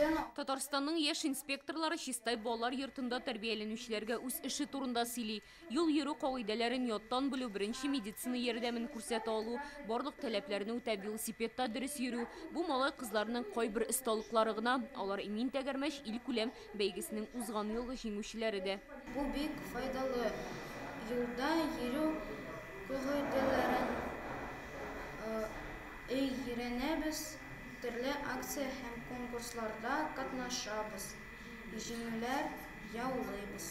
сцену. Татарстанның яшь инспекторлары Чистай балалар йортында тәрбияләнүчеләргә үз эше турында сөйли. Юл йөрү кагыйдәләрен яттан белү, беренче медицина ярдәмен күрсәтә алу, барлык таләпләрне үтәп велосипедта дөрес йөрү. Бу малай-кызларның кайбер осталыклары гына. Алар Имин тәгәрмәч илкүләм бәйгесенең узган елгы җиңүчеләре дә. Бу бик файдалы. Юлда йөрү кагыйдәләрен өйрәнәбез, төрле акция һәм конкурсларда катнашабыз, җиңүләр яулыйбыз.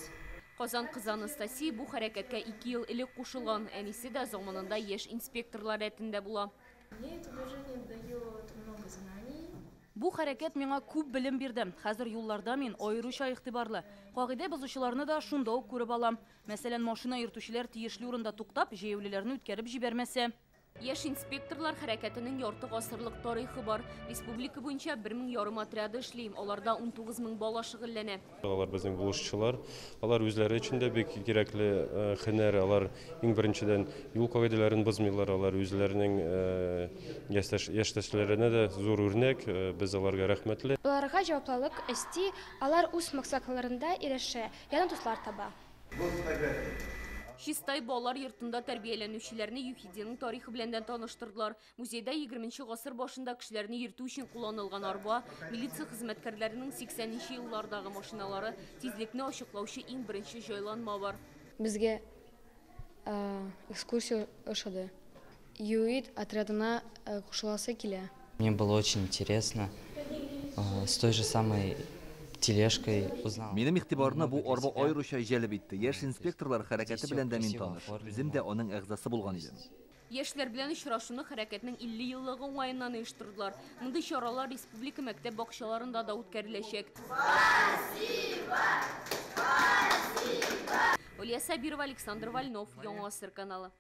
Казан кызы Анастасия бу хәрәкәткә 2 ел элек кушылган. Әнисе дә заманында яшь инспекторлар рәтендә була. Мне это движение дает много знаний. Бу хәрәкәт миңа күп белем бирде. Хәзер юлларда мин аеруча игътибарлы. Кагыйдә бозучыларны да шунда ук күреп алам. Мәсәлән, машина йөртүчеләр тиешле урында туктап, җәяүлеләрне үткәреп җибәрмәсә. Яшь инспекторлар хәрәкәтенең ярты гасырлык тарихы бар. Республика буенча 1500 отряды эшли. Аларда 19 мең бала шөгыльләнә. Алар безнең булышчылар. Алар үзләре өчен дә бик кирәкле һөнәр. Алар иң беренчедән юл кагыйдәләрен бозмыйлар. Алар үзләренең яшьтәшләренә дә зур үрнәк. Без аларга рәхмәтле. Балаларга җаваплылык өсти, алар үз максатларында ирешә, яңа дуслар таба. Чистай балалар йортында тәрбияләнүчеләрне ЮХИДИның тарихы белән дә таныштырдылар. Музейда 20 гасыр башында кешеләрне йөртү өчен кулланылган арба, милиция хезмәткәрләренең 80 еллардагы машиналары, тизлекне ачыклаучы иң беренче җайланма бар. Безгә экскурсия ошады. ЮИД отрядына кушыласы килә. Мне было очень интересно, с той же самой тележкой узнал. Минем игътибарны бу арба аеруча җәлеп итте. Яшь инспекторлар хәрәкәте белән дә мин таныш. Үзем дә аның әгъзасы булган идем. Яшьләр белән очрашуны хәрәкәтнең 50 еллыгы уңаеннан оештырдылар. Мондый чаралар республика мәктәп бакчаларында да үткәреләчәк. Спасибо! Спасибо! Алия Сабирова, Александр Вольнов, Яңа Гасыр каналы.